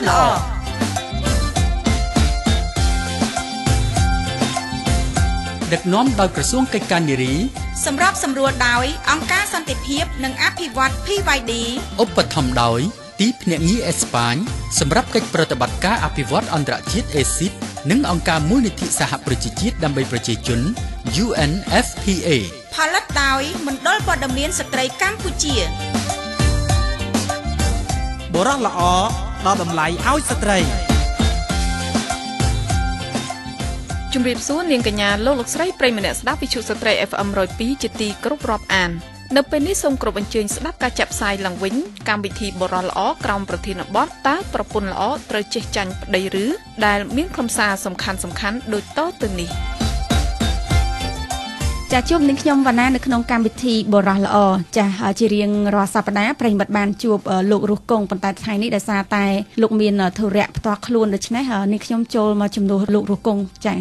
ល្អដឹកនាំដោយក្រសួងកិច្ចការនារីសម្របសម្រួលដោយអង្គការសន្តិភាពនិងអភិវឌ្ឍ PYD ឧបត្ថម្ភដោយទីភ្នាក់ងារអេស្ប៉ាញសម្រាប់កិច្ចប្រតិបត្តិការអភិវឌ្ឍអន្តរជាតិ ACID និងអង្គការមូលនិធិសហប្រជាជាតិដើម្បីប្រជាជន UNFPA ផលិតដោយមណ្ឌលព័ត៌មានស្ត្រីកម្ពុជាបុរសល្អដល់តម្លៃឲ្យស្ត្រីជំរាបសួរនាងកញ្ញាលោកលោកស្រីប្រិយមិត្តអ្នកស្ដាប់វិទ្យុស្ត្រី FM 102ជាទីគោរពរាប់អាននៅពេលនេះសូមគោរពអញ្ជើញស្ដាប់ការចាក់ផ្សាយឡើងវិញកម្មវិធីបុរសល្អក្រោមប្រធានបទតើប្រពន្ធល្អត្រូវចេះចាញ់ប្តីឬដែលមានខ្លឹមសារសំខាន់ៗដូចតទៅនេះចាជួបនឹងខ្ញុំវណ្ណានៅក្នុងកម្មវិធីបុរសល្អចាជារៀងរាល់សប្តាហ៍ប្រិយមិត្តបានជួបលោករស់គង់ប៉ុន្តែថ្ងៃនេះដោយសារតែលោកមានធុរៈផ្ទាល់ខ្លួនដូច្នេះនេះខ្ញុំចូលមកជំនួសលោករស់គង់ចា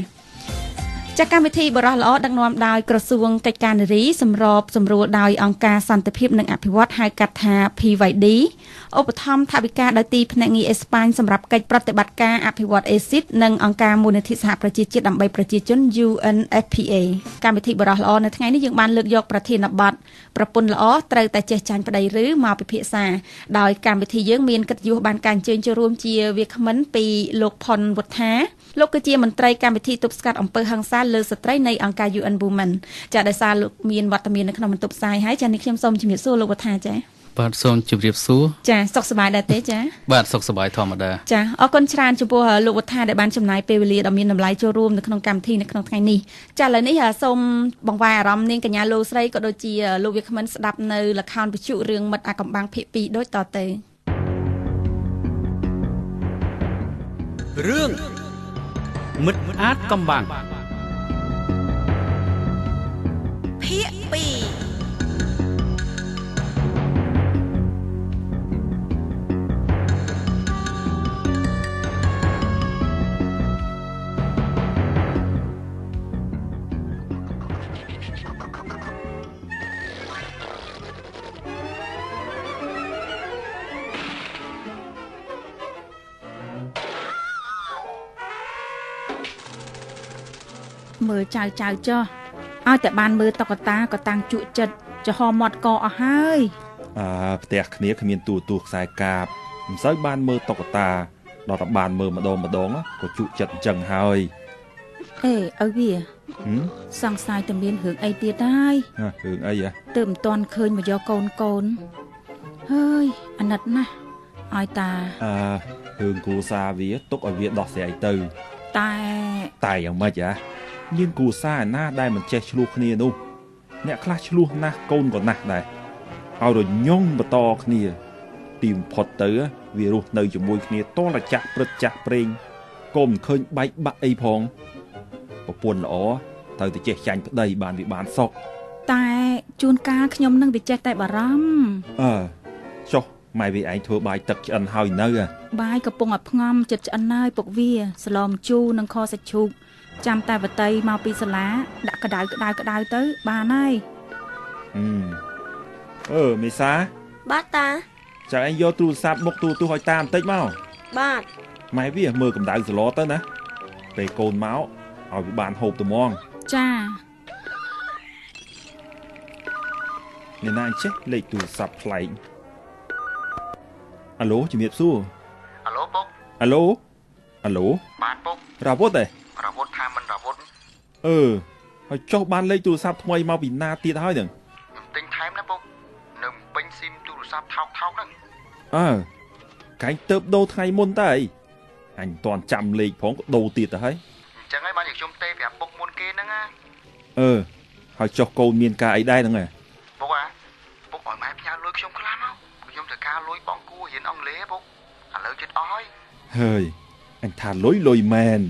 ចាកម្មវិធីបុរសល្អដឹកនាំដោយក្រសួងកិច្ចការនារីសម្របសម្រួលដោយអង្គការសន្តិភាពនិងអភិវឌ្ឍហៅកាត់ថា PYD ឧបត្ថម្ភថវិកាដោយទីភ្នាក់ងារអេស្ប៉ាញសម្រាប់កិច្ចប្រតិបត្តិការអភិវឌ្ឍ ACID និងអង្គការមូលនិធិសហប្រជាជាតិដើម្បីប្រជាជន UNFPA កម្មវិធីបុរសល្អនៅថ្ងៃនេះយើងបានលើកយកប្រធានបទប្រពន្ធល្អត្រូវតែចេះចាញ់ប្តីឬមកពិភាក្សាដោយកម្មវិធីយើងមានកិត្តិយសបានការអញ្ជើញចូលរួមជាវាគ្មិនពីលោកផុនវុធាលោកគឺជាមន្ត្រីកម្មវិធីទប់ស្កាត់អំពើហិង្សាលើស្ត្រីនៃអង្គការ UN Women ចាដោយសារលោកមានវត្តមាននៅក្នុងបន្ទប់ផ្សាយហើយចានេះខ្ញុំសូមជំរាបសួរលោកវុធាចាបាទសូមជម្រាបសួរចាសុខសប្បាយដែរទេចាបាទសុខសប្បាយធម្មតាចាអរគុណច្រើនចំពោះលោកវុធាដែលបានចំណាយពេលវេលាដ៏មានតម្លៃចូលរួមនៅក្នុងកម្មវិធីនៅក្នុងថ្ងៃនេះចាឥឡូវនេះសូមបង្វែរអារម្មណ៍នាងកញ្ញាលោកស្រីក៏ដូចជាលោកវាគ្មិនស្ដាប់នៅល្ខោនវិទ្យុរឿងមិត្តអាកំបាំងភាគ2ដូចតទៅរឿងមិត្តអាតកំបាំងភាគ2មើលចៅចៅចោះឲ្យតែបានមើលតុក្កតាក៏តាំងជក់ចិត្តចំហមាត់កអស់ហើយអើផ្ទះគ្នាគ្មានទូទួខ្សែកាបមិនសូវបានមើលតុក្កតាដល់តែបានមើលម្ដងម្ដងក៏ជក់ចិត្តអញ្ចឹងហើយអេឲ្យវាសង្ស័យតែមានរឿងអីទៀតហើយរឿងអីហ៎ទើបមិនទាន់ឃើញមកយកកូនកូនហើយអាណិតណាស់ឲ្យតាអើរឿងគ្រួសារវាទុកឲ្យវាដោះស្រាយទៅតែយ៉ាងម៉េចហ៎មានគ្រួសារឯណាដែលមិនចេះឆ្លោះគ្នានោះអ្នកខ្លះឆ្លោះណាស់កូនក៏ណាស់ដែរឲ្យរញងបន្តគ្នាទីបំផុតទៅវារស់នៅជាមួយគ្នាតលចាស់ព្រឹត្តចាស់ព្រេងក៏មិនឃើញបែកបាក់អីផងប្រពន្ធល្អត្រូវតែចេះចាញ់ប្តីបានវាបានសុខតែជួនកាលខ្ញុំនឹងវាចេះតែបារម្ភអើចុះម៉ែវាឯងធ្វើបាយទឹកឆ្អិនហើយនៅបាយកំពុងឲ្យផ្ងំចិត្តឆ្អិនហើយពុកវាស្លមជូរនិងខសាច់ឈូកចាំតែវតីមកពីសាលាដាក់ក្តៅក្តៅក្តៅទៅបានហើយអឺមេសាបាទតាចាំឯងយកទូរស័ព្ទមកទូទស្សន៍ឲ្យតាមបន្តិចមកបាទម៉ែវាមើលកម្ដៅសឡទៅណាពេលកូនមកឲ្យវាបានហូបត្មងចាអ្នកណាចេះលេខទូរស័ព្ទប្លែកអាឡូជំរាបសួរអាឡូពុកអាឡូអាឡូបាទពុករាវុធទេរាវុធថាមិនរាវុធអឺហើយចុះបានលេខទូរស័ព្ទថ្មីមកពីណាទៀតហើយនឹងខ្ញុំទិញថែមណាពុកនៅពេញស៊ីមទូរស័ព្ទថោកថោកហ្នឹងអើកែងទៅដូរថ្ងៃមុនតើអីអញមិនទាន់ចាំលេខផងក៏ដូរទៀតទៅហើយអញ្ចឹងហើយបានជាខ្ញុំទេប្រាប់ពុកមុនគេហ្នឹងណាអឺហើយចុះកូនមានការអីដែរហ្នឹងហ៎ពុកអាពុកឲ្យម៉ែផ្ញើលុយខ្ញុំខ្លះមកខ្ញុំត្រូវការលុយបងគួររៀនអង់គ្លេសពុកឥឡូវជិតអស់ហើយហើយអញថាលុយលុយមែន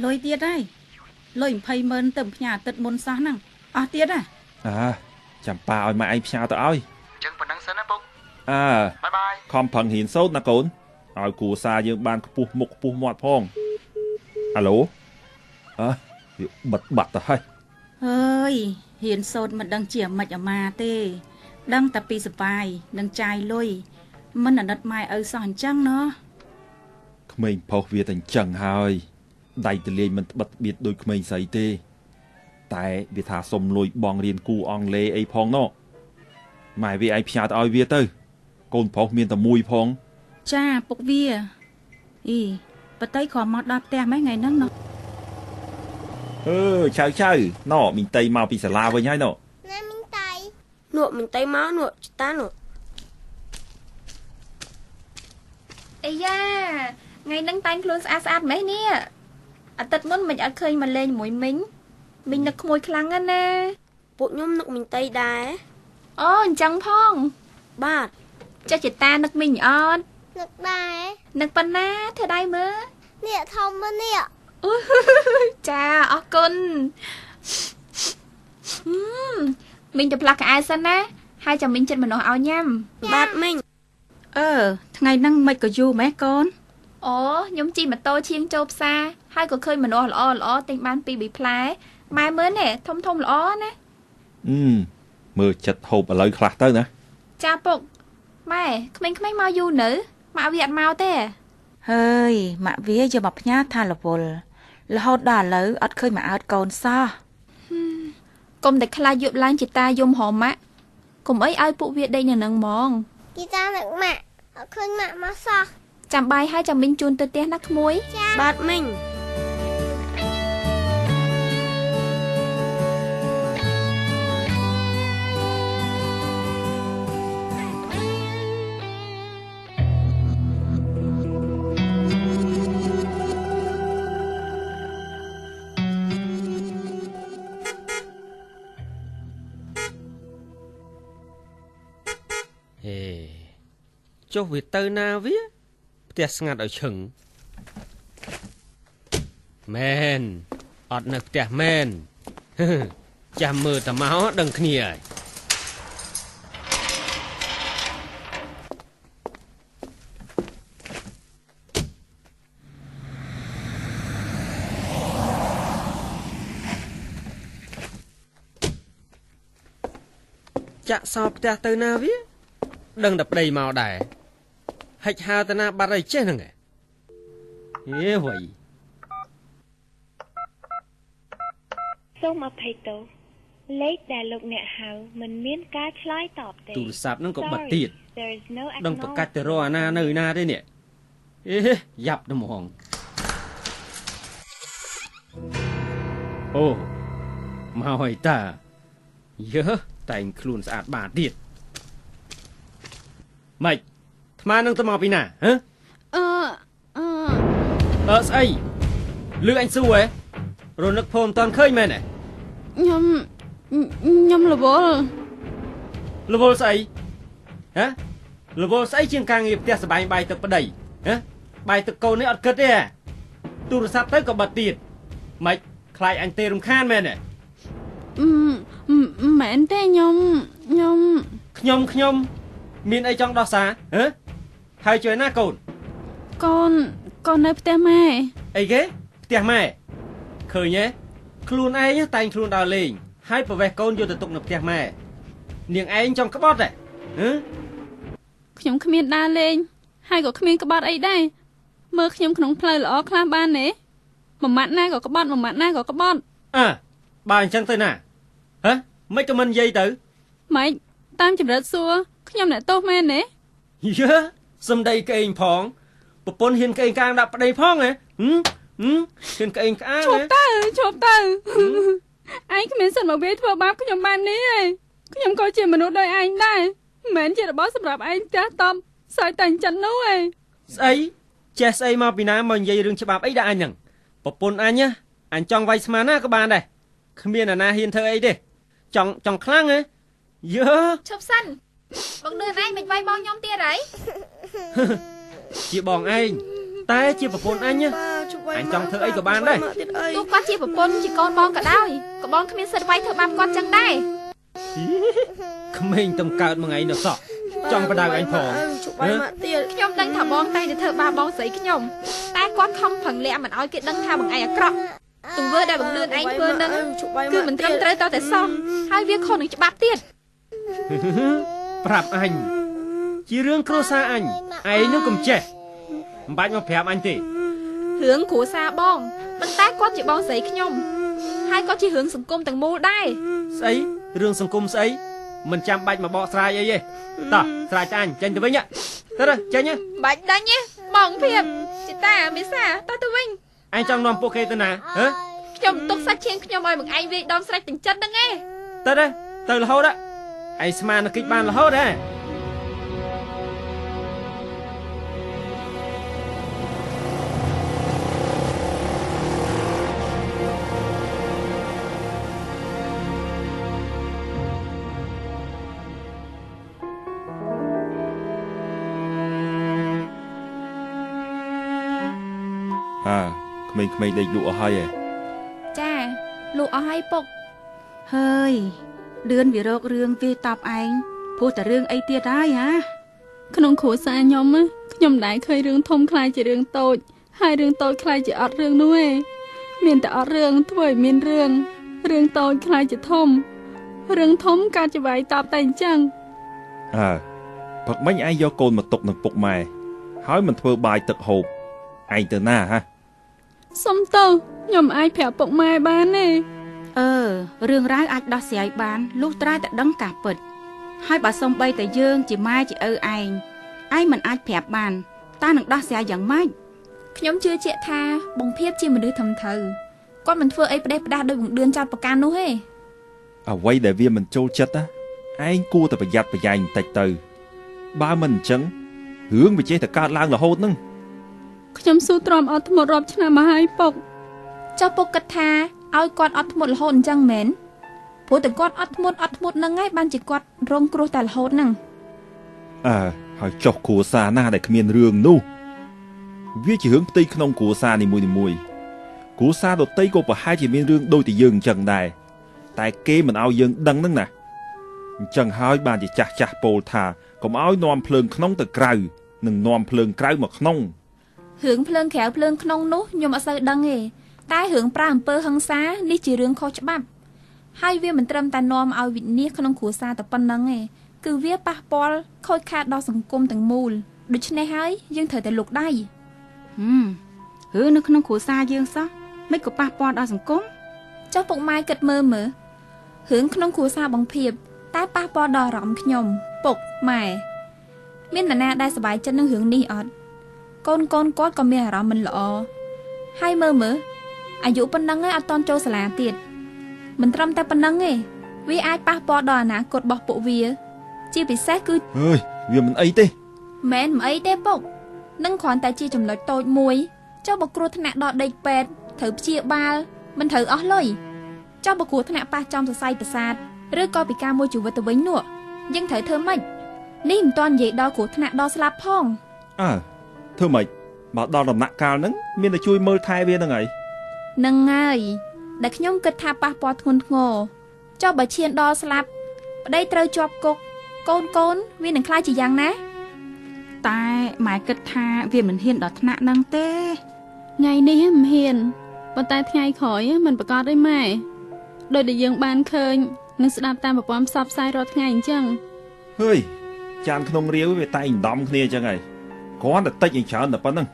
លុយទៀតហើយលុយ20ម៉ឺនទៅផ្ញើអាទិត្យមុនសោះហ្នឹងអស់ទៀតហ៎អើចាំប៉ាឲ្យម៉ែឯងផ្ញើទៅឲ្យអញ្ចឹងប៉ុណ្ណឹងសិនណាពុកអើបាយបាយខំប្រឹងរៀនសូត្រណាកូនឲ្យគ្រួសារយើងបានខ្ពស់មុខខ្ពស់មាត់ផងអាឡូអើវាបិទបាត់ទៅហើយហើយរៀនសូត្រមិនដឹងជាម៉េចអាម៉ាទេដឹងតែពីសបាយនឹងចាយលុយមិនអាណិតម៉ែឪសោះអញ្ចឹងណោះ ក្មេងប្រុសវាតែអញ្ចឹងហើយដៃទលាយមិនត្បិតបៀតដូចក្មេងស្រីទេតែវាថាសុំលុយបងរៀនគូអង់គ្លេសអីផងណោះម៉ែវាឯងផ្ញើទៅឲ្យវាទៅកូនប្រុសមានតែមួយផងចាពុកវាអីបតីគ្រាន់មកដល់ផ្ទះម៉េះថ្ងៃហ្នឹងណោះអឺចៅចៅណោះមីងតៃមកពីសាលាវិញហើយណោះណាមីងតៃនោះមីងតៃមកនោះតានោះអាយ៉ាថ្ងៃហ្នឹងតែងខ្លួនស្អាតស្អាតម៉េះនេះអាទិត្យមុនមិនអត់ឃើញមកលេងជាមួយមីងមីងនឹកក្មួយខ្លាំងណាស់ណាពួកខ្ញុំនឹកមីងតៃដែរអូអញ្ចឹងផងបាទចុះជាតានឹកមីងអត់នឹកដែរនឹកប៉ុណ្ណាធ្វើដៃមើលនេះធំមើលនេះចាអរគុណមីងទៅផ្លាស់កៅអៅសិនណាហើយចាំមីងចិត្តមនុស្សឲ្យញ៉ាំបាទមីងអឺថ្ងៃហ្នឹងមិនក៏យូរម៉េះកូនអូខ្ញុំជិះម៉ូតូឈៀងចូលផ្សារហើយក៏ឃើញមនុស្សល្អល្អទិញបាន2 3ផ្លែម៉ែមើលនេះធំធំល្អណាមើលចិត្តហូបឥឡូវខ្លះទៅណាចាពុកម៉ែក្មេងៗមកយូរនៅម៉ាក់វាអត់មកទេហើយម៉ាក់វាយកមកផ្ញើថារវល់រហូតដល់ឥឡូវអត់ឃើញមកអើតកូនសោះកុំតែខ្លាចយប់ឡើងជាតាយំហមម៉ាក់កុំអីឲ្យពួកវាដេកនៅនឹងហ្មងជីតានឹកម៉ាក់អត់ឃើញម៉ាក់មកសោះចាំបាយហើយចាំមីងជូនទៅផ្ទះណាក្មួយបាទមីងហេចុះវាទៅណាវាផ្ទះស្ងាត់ឲ្យឈឹងមែនអត់នៅផ្ទះមែនចាំមើលតែមកដឹងគ្នាហើយចាក់សោផ្ទះទៅណាវាដឹងតែប្តីមកដែរហិចហើទៅណាបាត់អីចេះហ្នឹងហេវ៉ៃសូមអភ័យទោសលេខដែលលោកអ្នកហៅមិនមានការឆ្លើយតបទេទូរស័ព្ទហ្នឹងក៏បិទទៀតដឹងប្រកាច់ទៅរកអាណានៅណាទេនេះអេយ៉ាប់ទៅហ្មងអូមកហើយតាយើតែងខ្លួនស្អាតបាតទៀតម៉េចថ្មនឹងទៅមកពីណាហ៎អឺស្អីលឺអញសួរហ៎រនឹកភូមិមិនតាន់ឃើញមែនទេខ្ញុំរវល់រវល់ស្អីហ៎រវល់ស្អីជាងការងារផ្ទះសបែងបាយទឹកប្តីហ៎បាយទឹកកូននេះអត់គិតទេទូរស័ព្ទទៅក៏បិទទៀតម៉េចខ្លាចអញទេរំខានមែនទេមែនទេខ្ញុំខ្ញុំខ្ញុំខ្ញុំមានអីចង់ដោះសារហ៎ហើយជួយណាកូនកូនកូននៅផ្ទះម៉ែអីគេផ្ទះម៉ែឃើញទេខ្លួនឯងតែងខ្លួនដើរលេងហើយប្រវេះកូនយកទៅទុកនៅផ្ទះម៉ែនាងឯងចង់ក្បត់ទេហ៎ខ្ញុំគ្មានដើរលេងហើយក៏គ្មានក្បត់អីដែរមើលខ្ញុំក្នុងផ្លូវល្អខ្លះបានទេមួយម៉ាត់ណាក៏ក្បត់មួយម៉ាត់ណាក៏ក្បត់អើបើអញ្ចឹងទៅណាហ៎មិនក៏មិននិយាយទៅម៉េចតាមចម្រិតសួរខ្ញុំអ្នកទោសមែនទេយើសំដីក្អេងផងប្រពន្ធហ៊ានក្អេងក្អាងដាក់ប្តីផងហ៎ហ៊ានក្អេងក្អាងឈប់ទៅឈប់ទៅឯងគ្មានសិទ្ធិមកវាយធ្វើបាបខ្ញុំបែបនេះឯងខ្ញុំក៏ជាមនុស្សដូចឯងដែរមិនមែនជារបស់សម្រាប់ឯងផ្ទះតបសើចតែចិននោះឯងស្អីចេះស្អីមកពីណាមកនិយាយរឿងច្បាប់អីដាក់អញហ្នឹងប្រពន្ធអញអញចង់វាយស្មានណាក៏បានដែរគ្មានអាណាហ៊ានធ្វើអីទេចង់ខ្លាំងហ៎យើឈប់សិនបងនឿនឯងមិនវាយបងខ្ញុំទៀតហីជាបងឯងតែជាប្រពន្ធអញអញចង់ធ្វើអីក៏បានដែរទោះគាត់ជាប្រពន្ធជាកូនបងក៏ដោយក៏បងគ្មានសិទ្ធិវាយធ្វើបាបគាត់ចឹងដែរក្មេងតំកើតមួយថ្ងៃនៅសោះចង់បដៅអញផងខ្ញុំដឹងថាបងតែងតែធ្វើបាបបងស្រីខ្ញុំតែគាត់ខំប្រឹងលាក់មិនឲ្យគេដឹងថាបងឯងអាក្រក់ទង្វើដែលបងលឿនឯងធ្វើនឹងគឺមិនត្រឹមត្រូវតតែសោះហើយវាខុសនឹងច្បាប់ទៀតប្រាប់អញជារឿងគ្រួសារអញឯងនឹងកុំចេះ មិនបាច់មកប្រាប់អញទេរឿងគ្រួសារបងប៉ុន្តែគាត់ជាបងស្រីខ្ញុំហើយក៏ជារឿងសង្គមទាំងមូលដែរស្អីរឿងសង្គមស្អីមិនចាំបាច់មកបកស្រាយអីទេតោះស្រាយតែអញចេញទៅវិញទៅចេញបាច់ដេញទេបងភាពជីតាមេសាតោះទៅវិញអញចង់នាំពួកគេទៅណាហ៎ខ្ញុំទុកសាច់ឈាមខ្ញុំឲ្យបងឯងវាយដំស្រេចទាំងចិត្តហ្នឹងឯងទៅទៅរហូតឯងស្មានគិតបានរហូតហ៎ ក្មេងៗដេកលក់អស់ហើយឯងចាលក់អស់ហើយពុកហើយលឿនវារករឿងវាតបឯងព្រោះតែរឿងអីទៀតហើយហ៎ក្នុងគ្រួសារខ្ញុំខ្ញុំមិនដែលឃើញរឿងធំខ្លាយជារឿងតូចហើយរឿងតូចខ្លាយជាអត់រឿងនោះឯងមានតែអត់រឿងធ្វើឲ្យមានរឿងរឿងតូចខ្លាយជាធំរឿងធំកើតជាវាយតបតែអញ្ចឹងអើព្រឹកមិញឯងយកកូនមកទុកនឹងពុកម៉ែហើយមិនធ្វើបាយទឹកហូបឯងទៅណាហ៎សុំទោសខ្ញុំអាចប្រាប់ពុកម៉ែបានទេអឺរឿងរ៉ាវអាចដោះស្រាយបានលុះត្រាតែដឹងការពិតហើយបើសំបីតែយើងជាម៉ែជាឪឯងឯងមិនអាចប្រាប់បានតើនឹងដោះស្រាយយ៉ាងម៉េចខ្ញុំជឿជាក់ថាបងភាពជាមនុស្សធំត្រូវគាត់មិនធ្វើអីផ្ដេសផ្ដាស់ដោយបង្ដឿនចោតប្រកាន់នោះទេអ្វីដែលវាមិនចូលចិត្តណាឯងគួរតែប្រយ័ត្នប្រយែងបន្តិចទៅបើមិនអញ្ចឹងរឿងវាចេះតែកើតឡើងរហូតហ្នឹងខ្ញុំស៊ូទ្រាំអត់ធ្មត់រាប់ឆ្នាំមកហើយពុកចុះពុកគិតថាឲ្យគាត់អត់ធ្មត់រហូតអញ្ចឹងមែនព្រោះតែគាត់អត់ធ្មត់ហ្នឹងហើយបានជាគាត់រងគ្រោះតែរហូតហ្នឹងអើហើយចុះគ្រួសារណាដែលគ្មានរឿងនោះវាជារឿងផ្ទៃក្នុងគ្រួសារនីមួយៗគ្រួសារដទៃក៏ប្រហែលជាមានរឿងដូចតែយើងអញ្ចឹងដែរតែគេមិនឲ្យយើងដឹងហ្នឹងណាអញ្ចឹងហើយបានជាចាស់ពោលថាកុំឲ្យនាំភ្លើងក្នុងទៅក្រៅនិងនាំភ្លើងក្រៅមកក្នុងរឿងភ្លើងក្រៅភ្លើងក្នុងនោះខ្ញុំអត់សូវដឹងទេតែរឿងប្រើអំពើហិង្សានេះជារឿងខុសច្បាប់ហើយវាមិនត្រឹមតែនាំឲ្យវិនាសក្នុងគ្រួសារតែប៉ុណ្្នឹងទេគឺវាប៉ះពាល់ខូចខាតដល់សង្គមទាំងមូលដូច្នេះហើយយើងត្រូវតែលូកដៃរឿងនៅក្នុងគ្រួសារយើងសោះមិនក៏ប៉ះពាល់ដល់សង្គមចុះពុកម៉ែគិតមើលរឿងក្នុងគ្រួសារបងភាពតែប៉ះពាល់ដល់អារម្មណ៍ខ្ញុំពុកម៉ែមាននរណាដែលសប្បាយចិត្តនឹងរឿងនេះអត់កូនគាត់ក៏មានអារម្មណ៍មិនល្អហើយមើលអាយុប៉ុណ្ណឹងឯងអត់តន់ចូលសាលាទៀតមិនត្រឹមតែប៉ុណ្ណឹងទេវាអាចប៉ះពាល់ដល់អនាគតរបស់ពួកវាជាពិសេសគឺអើយវាមិនអីទេមែនមិនអីទេពុកនឹងគ្រាន់តែជាចំណុចតូចមួយចុះបើគ្រោះថ្នាក់ដល់ដេកពេទ្យត្រូវព្យាបាលមិនត្រូវអស់លុយចុះបើគ្រោះថ្នាក់ប៉ះចំសរសៃប្រសាទឬក៏ពិការមួយជីវិតទៅវិញនោះយើងត្រូវធ្វើម៉េចនេះមិនទាន់និយាយដល់គ្រោះថ្នាក់ដល់ស្លាប់ផងអើធ្វើម៉េចបើដល់ដំណាក់កាលហ្នឹងមានតែជួយមើលថែវាហ្នឹងហើយហ្នឹងហើយដែលខ្ញុំគិតថាប៉ះពាល់ធ្ងន់ធ្ងរចុះបើឈានដល់ស្លាប់ប្តីត្រូវជាប់គុកកូនវានឹងខ្លាចជាយ៉ាងណាតែម៉ែគិតថាវាមិនហ៊ានដល់ថ្នាក់ហ្នឹងទេថ្ងៃនេះមិនហ៊ានប៉ុន្តែថ្ងៃក្រោយមិនប្រកាសទេម៉ែដោយដែលយើងបានឃើញនិងស្ដាប់តាមប្រព័ន្ធផ្សព្វផ្សាយរាល់ថ្ងៃអញ្ចឹងហើយចានក្នុងរាវវាតែងដំគ្នាអញ្ចឹងហើយគ្រាន់តែតិចយ៉ាងច្រើនតែប៉ុណ្្នឹង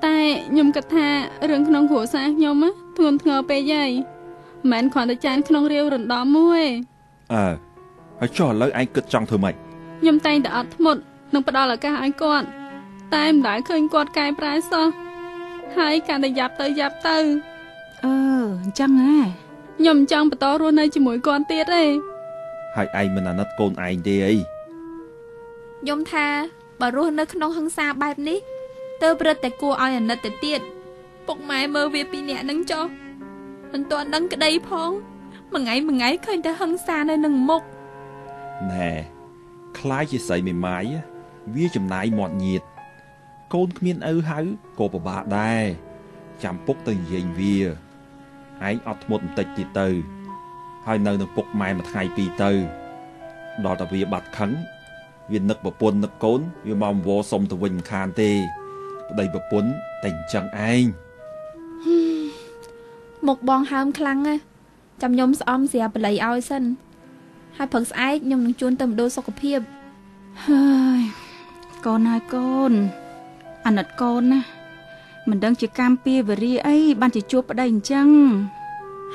តែខ្ញុំគិតថារឿងក្នុងគ្រួសារខ្ញុំធ្ងន់ធ្ងរពេកហើយមិនមែនគ្រាន់តែចានក្នុងរាវរំដំមួយអើហើយចុះឥឡូវឯងគិតចង់ធ្វើម៉េចខ្ញុំតែងតែអត់ធ្មត់នឹងផ្ដល់ឱកាសឲ្យគាត់តែមិនដែលឃើញគាត់កែប្រែសោះហើយកាន់តែយ៉ាប់ទៅអឺអញ្ចឹងហ៎ខ្ញុំចង់បន្តរស់នៅជាមួយគាត់ទៀតទេហើយឯងមិនអាណិតកូនឯងទេអីខ្ញុំថាបើរស់នៅក្នុងហិង្សាបែបនេះទៅព្រឹត្តតែគួរឲ្យអាណិតទៅទៀតពុកម៉ែមើលវាពីរនាក់នឹងចុះមិនទាន់ដឹងក្តីផងមួយថ្ងៃឃើញតែហិង្សានៅនឹងមុខណែខ្លាយជាស្រីមេម៉ាយវាចំណាយមាត់ញៀតកូនគ្មានឪហៅក៏ពិបាកដែរចាំពុកទៅនិយាយវាឯងអត់ធ្មត់បន្តិចទៀតទៅហើយនៅនឹងពុកម៉ែមួយថ្ងៃពីរទៅដល់តែវាបាត់ខឹងវានឹកប្រពន្ធនឹកកូនវាមកអង្វរសុំទៅវិញមិនខានទេប្តីប្រពន្ធតែអញ្ចឹងឯងមុខបងហើមខ្លាំងណាស់ចាំខ្ញុំស្អំស្រាបល័យឲ្យសិនហើយព្រឹកស្អែកខ្ញុំនឹងជូនទៅមណ្ឌលសុខភាពហើយកូនហើយកូន អាណិតកូនណាមិនដឹងជាកម្មពៀវរាអីបានជាជួបប្តីអញ្ចឹង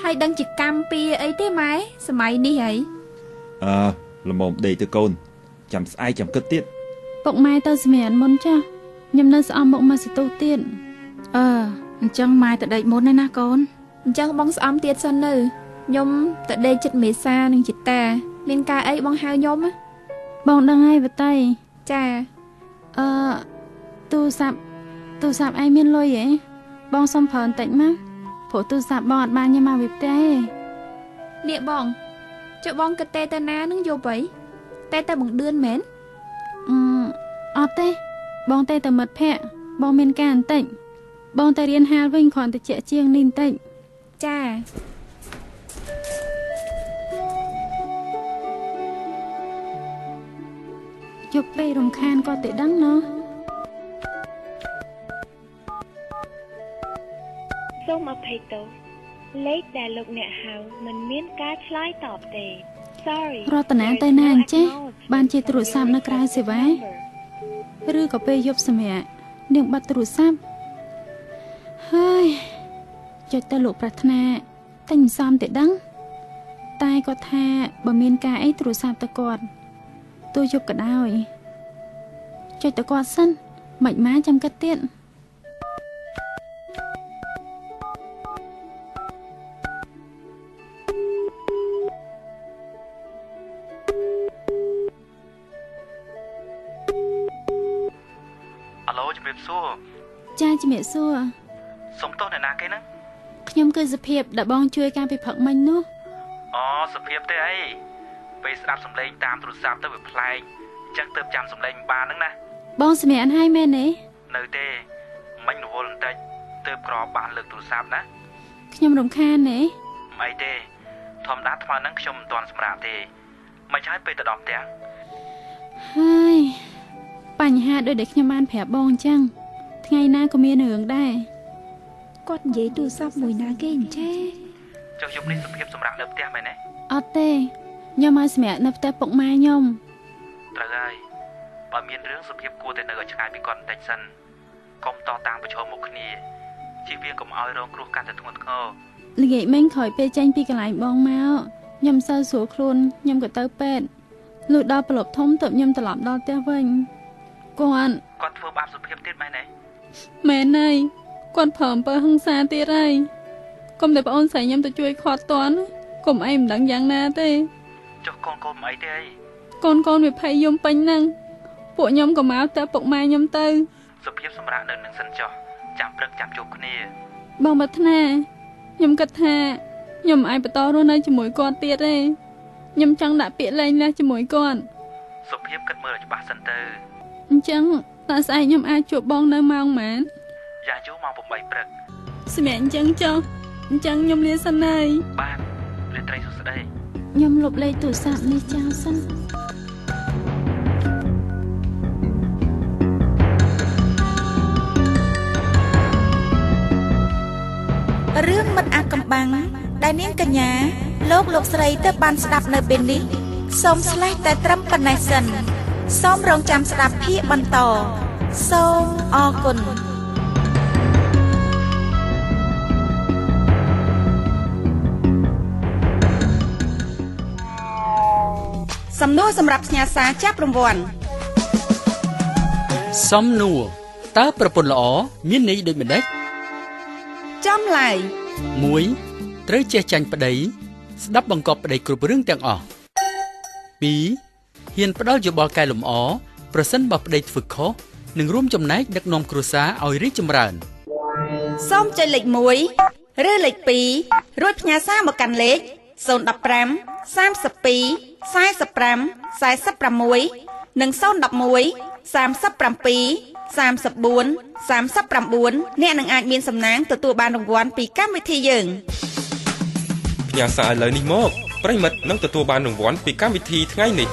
ហើយដឹងជាកម្មពៀអីទេម៉ែសម័យនេះហីអើល្មមដេកទៅកូនចាំស្អែកចាំគិតទៀតពុកម៉ែទៅសម្រានមុនចាស់ខ្ញុំនៅស្អំមុខមកសន្ទុះទៀតអឺអញ្ចឹងម៉ែទៅដេកមុនណាកូនអញ្ចឹងបងស្អំទៀតសិននៅខ្ញុំទៅដេកចិត្តមេសានិងចិត្តតាមានការអីបងហៅខ្ញុំបងដឹងហើយវតីចាអឺទូរស័ព្ទឯងមានលុយហ៎បងសុំប្រើបន្តិចមកព្រោះទូរស័ព្ទបងអត់បានញ៉ាំមកវាផ្ទះទេនេះបងចុះបងគិតទេទៅណានឹងយកអីតែទៅបង្ដឿនមែនអត់ទេបងទេទៅមិត្តភ័ក្តិបងមានការបន្តិចបងទៅរៀនហាលវិញគ្រាន់តែជាជាងនេះបន្តិចចាយប់ពេលរំខានក៏ទៅដឹងណោះសូមអភ័យទោសលេខដែលលោកអ្នកហៅមិនមានការឆ្លើយតបទេ Sorry រតនាទៅណាអញ្ចេះបានជាទូរស័ព្ទនៅក្រៅសេវាឬក៏ពេលយប់សម្រាប់នាងបាត់ទូរស័ព្ទហើយចុចទៅលោកប្រាថ្នាតែមិនសមទេដឹងតែគាត់ថាបើមានការអីទូរស័ព្ទទៅគាត់ទោះយប់ក៏ដោយចុចទៅគាត់សិនមិនមកចាំគិតទៀតអាឡូជំរាបសួរចាជំរាបសួរសុំទោសអ្នកណាគេហ្នឹងខ្ញុំគឺសុភាពដែលបងជួយការពិភឹកមិញនោះអូសុភាពទេអីពេលស្ដាប់សំឡេងតាមទូរស័ព្ទទៅវាប្លែកអញ្ចឹងទើបចាំសំឡេងមិនបានហ្នឹងណាបងសម្រានហើយមែនទេនៅទេមិញរវល់បន្តិចទើបក្របបានលើកទូរស័ព្ទណាខ្ញុំរំខានទេមិនអីទេធម្មតាថ្មហ្នឹងខ្ញុំមិនទាន់សម្រាកទេមិនហើយពេលទៅដល់ផ្ទះហើយបញ្ហាដូចដែលខ្ញុំបានប្រាប់បងអញ្ចឹងថ្ងៃណាក៏មានរឿងដែរគាត់និយាយទូរស័ព្ទមួយណាគេអញ្ចេះចុះយប់នេះសុភាពសម្រាប់នៅផ្ទះមែនទេអត់ទេខ្ញុំឲ្យសម្រាប់នៅផ្ទះពុកម៉ែខ្ញុំត្រូវហើយបើមានរឿងសុភាពគួរតែនៅឲ្យឆ្ងាយពីគាត់បន្តិចសិនកុំតតាំងប្រឈមមុខគ្នាជៀសវាងកុំឲ្យរងគ្រោះកាន់តែធ្ងន់ធ្ងរល្ងាចមិញក្រោយពេលចេញពីកន្លែងបងមកខ្ញុំសូវស្រួលខ្លួនខ្ញុំក៏ទៅពេទ្យលុះដល់ប្រឡប់ធំទើបខ្ញុំត្រឡប់ដល់ផ្ទះវិញគាត់ធ្វើបាបសុភាពទៀតមែនទេមែនហើយគាត់ប្រើអំពើហិង្សាទៀតហើយកុំតែប្អូនស្រីខ្ញុំទៅជួយខាត់តាន់កុំអីមិនដឹងយ៉ាងណាទេចុះកូនមិនអីទេអីកូនវាភ័យយំពេញហ្នឹងពួកខ្ញុំក៏មកទៅពុកម៉ែខ្ញុំទៅសុភាពសម្រាប់នៅនឹងសិនចុះចាំព្រឹកចាំជួបគ្នាបងប្រាថ្នាខ្ញុំគិតថាខ្ញុំមិនអាចបន្តរស់នៅជាមួយគាត់ទៀតទេខ្ញុំចង់ដាក់ពាក្យលែងលះជាមួយគាត់សុភាពគិតមើលឲ្យច្បាស់សិនទៅអញ្ចឹងតើស្អែកខ្ញុំអាចជួបបងនៅម៉ោងប៉ុន្មានយ៉ាងយូរម៉ោង8ព្រឹកសម្រាប់អញ្ចឹងចុះអញ្ចឹងខ្ញុំលាសិនហើយបាទរាត្រីសួស្តីខ្ញុំលុបលេខទូរស័ព្ទនេះចោលសិនរឿងមិនអាកំបាំងដែលនាងកញ្ញាលោកស្រីទៅបានស្ដាប់នៅពេលនេះសូមស្លេះតែត្រឹមប៉ុណ្ណេះសិនសូមរងចាំស្ដាប់ភាគបន្តសូមអរគុណសំណួរសម្រាប់ផ្ញើសារចាប់រង្វាន់សំណួរតើប្រពន្ធល្អមានន័យដូចម្ដេចចំឡើយ1ត្រូវចេះចាញ់ប្តីស្ដាប់បង្គាប់ប្តីគ្រប់រឿងទាំងអស់2ហ៊ានផ្ដល់យោបល់កែលម្អប្រសិនបើប្តីធ្វើខុសនិងរួមចំណែកដឹកនាំគ្រួសារឲ្យរីកចម្រើនសូមចុចលេខ1ឬលេខ2រួចផ្ញើសារមកកាន់លេខ015 32 45 46និង011 37 34 39អ្នកនឹងអាចមានសំណាងទទួលបានរង្វាន់ពីកម្មវិធីយើងផ្ញើសារឥឡូវនេះមកប្រិយមិត្តនឹងទទួលបានរង្វាន់ពីកម្មវិធីថ្ងៃនេះ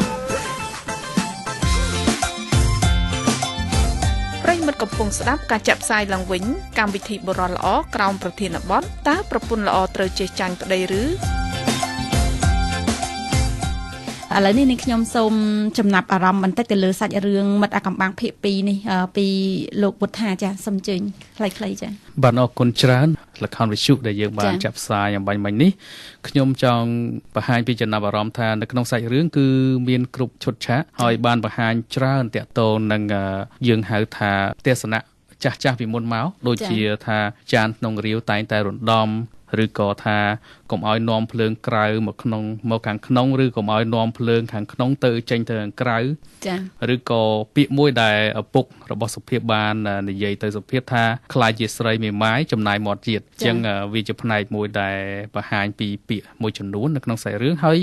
ប្រិយមិត្តកំពុងស្ដាប់ការចាក់ផ្សាយឡើងវិញកម្មវិធីបុរសល្អក្រោមប្រធានបទតើប្រពន្ធល្អត្រូវចេះចាញ់ប្តីឬ ឥឡូវនេះនាងខ្ញុំសូមចំណាប់អារម្មណ៍បន្តិចទៅលើសាច់រឿងមិត្តអាកំបាំងភាគ2នេះពីលោកវុធាចាសូមអញ្ជើញខ្លីៗចាបាទអរគុណច្រើនល្ខោនវិទ្យុដែលយើងបានចាប់ផ្សាយអំបញ្ញមិញនេះខ្ញុំចង់បង្ហាញពីចំណាប់អារម្មណ៍ថានៅក្នុងសាច់រឿងគឺមានគ្រប់ឈុតឆាកហើយបានបង្ហាញច្រើនតាក់ទងនឹងយើងហៅថាទស្សនៈចាស់ៗពីមុនមកដូចជាថាចានក្នុងរាវតែងតែរំដំឬក៏ថាកុំឲ្យនាំភ្លើងក្រៅមកក្នុងមកខាងក្នុងឬកុំឲ្យនាំភ្លើងខាងក្នុងទៅចេញទៅខាងក្រៅចាឬក៏ពាក្យមួយដែលឪពុករបស់សុភាពបាននិយាយទៅសុភាពថាខ្លាចជាស្រីមេម៉ាយចំណាយមាត់ជាតិអញ្ចឹងវាជាផ្នែកមួយដែលបង្ហាញពីពាក្យមួយចំនួននៅក្នុងសាច់រឿងហើយ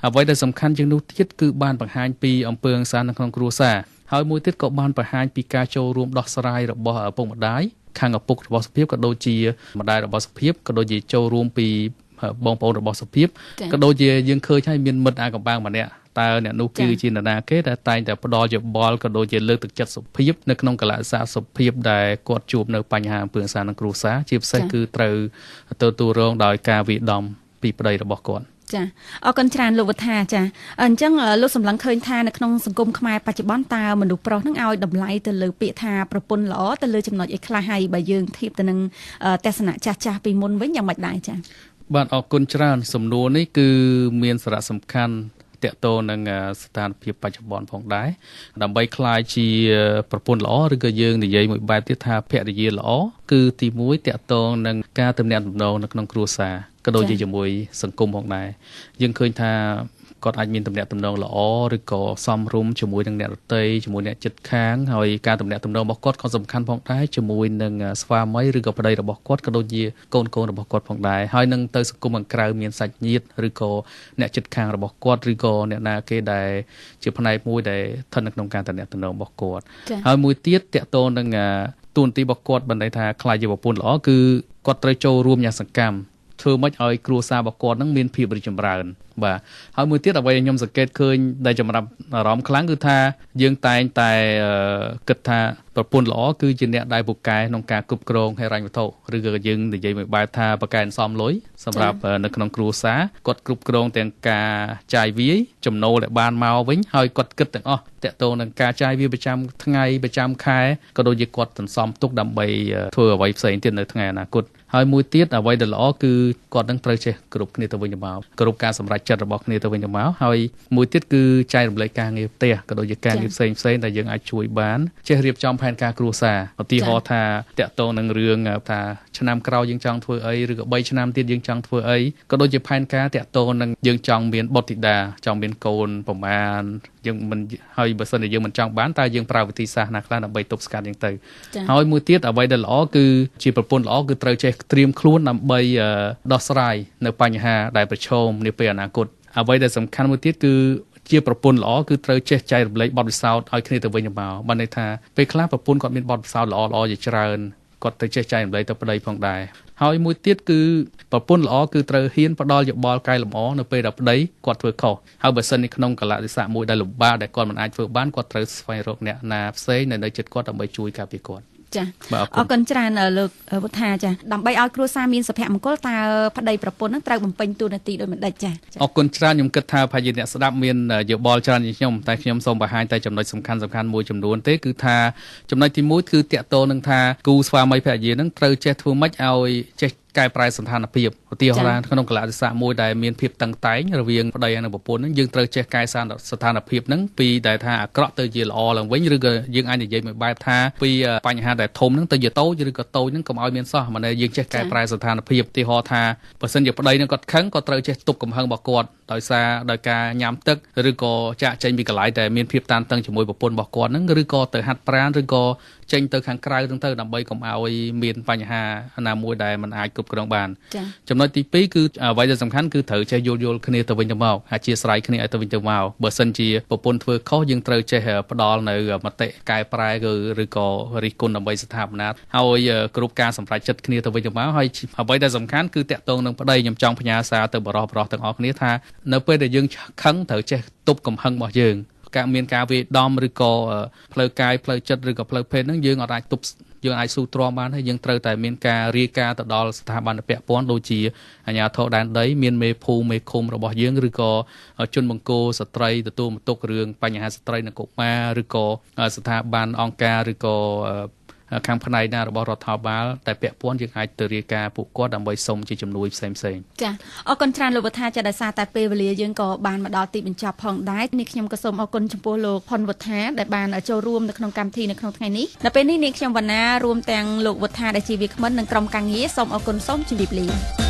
អ្វីដែលសំខាន់ជាងនោះទៀតគឺបានបង្ហាញពីអំពើហិង្សានៅក្នុងគ្រួសារហើយមួយទៀតក៏បានបង្ហាញពីការចូលរួមដោះស្រាយរបស់ឪពុកម្ដាយខាងឪពុករបស់សុភាពក៏ដូចជាម្ដាយរបស់សុភាពក៏ដូចជាចូលរួមពីបងប្អូនរបស់សុភាពក៏ដូចជាយើងឃើញហើយមានមិត្តអាកំបាំងម្នាក់តើអ្នកនោះគឺជានរណាគេដែលតែងតែផ្ដល់យោបល់ក៏ដូចជាលើកទឹកចិត្តសុភាពនៅក្នុងកលៈទេសៈសុភាពដែលគាត់ជួបនៅបញ្ហាអំពើហិង្សាក្នុងគ្រួសារជាពិសេសគឺត្រូវទទួលរងដោយការវាយដំពីប្តីរបស់គាត់ចាអរគុណច្រើនលោកវុធាចាអញ្ចឹងលោកសម្លឹងឃើញថានៅក្នុងសង្គមខ្មែរបច្ចុប្បន្នតើមនុស្សប្រុសនឹងឲ្យតម្លៃទៅលើពាក្យថាប្រពន្ធល្អទៅលើចំណុចអីខ្លះហើយបើយើងធៀបទៅនឹងទស្សនៈចាស់ៗពីមុនវិញយ៉ាងម៉េចដែរចាបាទអរគុណច្រើនសំណួរនេះគឺមានសារៈសំខាន់ទាក់ទងនឹងស្ថានភាពបច្ចុប្បន្នផងដែរដើម្បីក្លាយជាប្រពន្ធល្អឬក៏យើងនិយាយមួយបែបទៀតថាភរិយាល្អគឺទី1ទាក់ទងនឹងការទំនាក់ទំនងនៅក្នុងគ្រួសារក៏ដូចជាជាមួយសង្គមផងដែរយើងឃើញថាគាត់អាចមានទំនាក់ទំនងល្អឬក៏សមរម្យជាមួយនឹងអ្នកដទៃជាមួយអ្នកជិតខាងហើយការទំនាក់ទំនងរបស់គាត់ក៏សំខាន់ផងដែរជាមួយនឹងស្វាមីឬក៏ប្តីរបស់គាត់ក៏ដូចជាកូនៗរបស់គាត់ផងដែរហើយនឹងទៅសង្គមខាងក្រៅមានសាច់ញាតិឬក៏អ្នកជិតខាងរបស់គាត់ឬក៏អ្នកណាគេដែលជាផ្នែកមួយដែលស្ថិតនៅក្នុងការទំនាក់ទំនងរបស់គាត់ហើយមួយទៀតទាក់ទងនឹងតួនាទីរបស់គាត់បានន័យថាក្លាយជាប្រពន្ធល្អគឺគាត់ត្រូវចូលរួមយ៉ាងសកម្មធ្វើម៉េចឲ្យគ្រួសាររបស់គាត់នឹងមានភាពរីកចម្រើនបាទហើយមួយទៀតអ្វីដែលខ្ញុំសង្កេតឃើញដែលចំរាប់អារម្មណ៍ខ្លាំងគឺថាយើងតែងតែគិតថាប្រពន្ធល្អគឺជាអ្នកដែលពូកែក្នុងការគ្រប់គ្រងហិរញ្ញវត្ថុឬក៏យើងនិយាយមួយបែបថាពូកែសន្សំលុយសម្រាប់នៅក្នុងគ្រួសារគាត់គ្រប់គ្រងទាំងការចាយវាយចំណូលដែលបានមកវិញហើយគាត់គិតទាំងអស់ទាក់ទងនឹងការចាយវាយប្រចាំថ្ងៃប្រចាំខែក៏ដូចជាគាត់សន្សំទុកដើម្បីធ្វើអ្វីផ្សេងទៀតនៅថ្ងៃអនាគតហើយមួយទៀតអ្វីដែលល្អគឺគាត់នឹងត្រូវចេះគោរពគ្នាទៅវិញទៅមកគោរពការសម្រេចចិត្តរបស់គ្នាទៅវិញទៅមកហើយមួយទៀតគឺចែករំលែកការងារផ្ទះក៏ដូចជាការងារផ្សេងផ្សេងដែលយើងអាចជួយបានចេះរៀបចំផែនការគ្រួសារឧទាហរណ៍ថាទាក់ទងនឹងរឿងថាឆ្នាំក្រោយយើងចង់ធ្វើអីឬក៏3ឆ្នាំទៀតយើងចង់ធ្វើអីក៏ដូចជាផែនការទាក់ទងនឹងយើងចង់មានបុត្រធីតាចង់មានកូនប្រមាណយើងមិនហើយបើសិនជាយើងមិនចង់បានតើយើងប្រើវិធីសាស្ត្រណាខ្លះដើម្បីទប់ស្កាត់យ៉ាងទៅហើយមួយទៀតអ្វីដែលល្អគឺជាប្រពន្ធល្អគឺត្រូវចេះត្រៀមខ្លួនដើម្បីដោះស្រាយនៅបញ្ហាដែលប្រឈមនាពេលអនាគតអ្វីដែលសំខាន់មួយទៀតគឺជាប្រពន្ធល្អគឺត្រូវចេះចែករំលែកបទពិសោធន៍ឲ្យគ្នាទៅវិញទៅមកបានន័យថាពេលខ្លះប្រពន្ធគាត់មានបទពិសោធន៍ល្អៗជាច្រើនគាត់ត្រូវចេះចែករំលែកទៅប្តីផងដែរហើយមួយទៀតគឺប្រពន្ធល្អគឺត្រូវហ៊ានផ្ដល់យោបល់កែលម្អនៅពេលដែលប្តីគាត់ធ្វើខុសហើយបើសិននៅក្នុងកាលៈទេសៈមួយដែលលំបាកដែលគាត់មិនអាចធ្វើបានគាត់ត្រូវស្វែងរកអ្នកណាផ្សេងនៅជិតគាត់ដើម្បីជួយការពារគាត់ចាអរគុណច្រើនលោកវុធាចាដើម្បីឲ្យគ្រួសារមានសុភមង្គលតើប្តីប្រពន្ធនឹងត្រូវបំពេញតួនាទីដូចម្ដេចចាអរគុណច្រើនខ្ញុំគិតថាប្រហែលជាអ្នកស្ដាប់មានយោបល់ច្រើនជាងខ្ញុំតែខ្ញុំសូមបង្ហាញតែចំណុចសំខាន់មួយចំនួនទេគឺថាចំណុចទី1គឺទាក់ទងនឹងថាគូស្វាមីភរិយានឹងត្រូវចេះធ្វើម៉េចឲ្យចេះកែប្រែស្ថានភាពឧទាហរណ៍ក្នុងកលៈទេសៈមួយដែលមានភាពតឹងតែងរវាងប្តីនិងប្រពន្ធហ្នឹងយើងត្រូវចេះកែស្ថានភាពហ្នឹងពីដែលថាអាក្រក់ទៅជាល្អឡើងវិញឬក៏យើងអាចនិយាយមួយបែបថាពីបញ្ហាដែលធំហ្នឹងទៅជាតូចឬក៏តូចហ្នឹងកុំឲ្យមានសោះមិនដែលយើងចេះកែប្រែស្ថានភាពឧទាហរណ៍ថាបើសិនជាប្តីហ្នឹងគាត់ខឹងក៏ត្រូវចេះទប់កំហឹងរបស់គាត់ដោយការញ៉ាំទឹកឬក៏ចាក់ចេញពីកន្លែងដែលមានភាពតានតឹងជាមួយប្រពន្ធរបស់គាត់ហ្នឹងឬក៏ទៅហាត់ប្រាណឬក៏ចេញទៅខាងក្រៅហ្នឹងទៅដើម្បីកុំឲ្យមានបញ្ហាណាមួយដែលមិនអាចគ្រប់គ្រងបានចំណុចទី2គឺអ្វីដែលសំខាន់គឺត្រូវចេះយោគយល់គ្នាទៅវិញទៅមកអធ្យាស្រ័យគ្នាឲ្យទៅវិញទៅមកបើសិនជាប្រពន្ធធ្វើខុសយើងត្រូវចេះផ្ដល់នៅមតិកែប្រែគឺឬក៏រិះគន់ដើម្បីស្ថាបនាហើយគ្រប់ការសម្រេចចិត្តគ្នាទៅវិញទៅមកហើយអ្វីដែលសំខាន់គឺតាក់ទងនឹងប្តីខ្ញុំចង់ផ្ញើសារទៅបរិសុទ្ធទាំងអស់គ្នាថានៅពេលដែលយើងខឹងត្រូវចេះទប់កំហឹងរបស់យើង ការមានការវាយដំឬក៏ផ្លូវកាយផ្លូវចិត្តឬក៏ផ្លូវភេទហ្នឹងយើងអាចទប់យើងអាចស៊ូទ្រាំបានហើយយើងត្រូវតែមានការរាយការណ៍ទៅដល់ស្ថាប័នពាក់ព័ន្ធដូចជាអាជ្ញាធរដែនដីមានមេភូមិមេឃុំរបស់យើងឬក៏ជនបង្គោលស្ត្រីទទួលបន្ទុករឿងបញ្ហាស្ត្រីនិងកុមារឬក៏ស្ថាប័នអង្គការឬក៏ខាងផ្នែកណារបស់រដ្ឋាភិបាលតែពាក់ព័ន្ធយើងអាចទៅរាយការណ៍ពួកគាត់ដើម្បីសុំជាជំនួយផ្សេងៗចាអរគុណច្រើនលោកវត្ថាចាដោយសារតែពេលវេលាយើងក៏បានមកដល់ទីបញ្ចប់ផងដែរនេះខ្ញុំក៏សូមអរគុណចំពោះលោកផុនវត្ថាដែលបានចូលរួមនៅក្នុងកម្មវិធីនៅក្នុងថ្ងៃនេះដល់ពេលនេះនាងខ្ញុំវណ្ណារួមទាំងលោកវត្ថាដែលជាវាគ្មិននិងក្រុមការងារសូមអរគុណសូមជម្រាបលា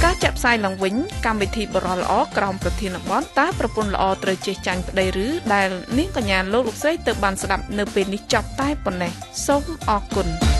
ការចាក់ផ្សាយឡើងវិញកម្មវិធីបរិល្អក្រោមប្រធានបទតើប្រពន្ធល្អត្រូវចេះចាញ់ប្តីឬដែលនាងកញ្ញាលោកលោកស្រីទៅបានស្ដាប់នៅពេលនេះចប់តែប៉ុណ្ណេះសូមអរគុណ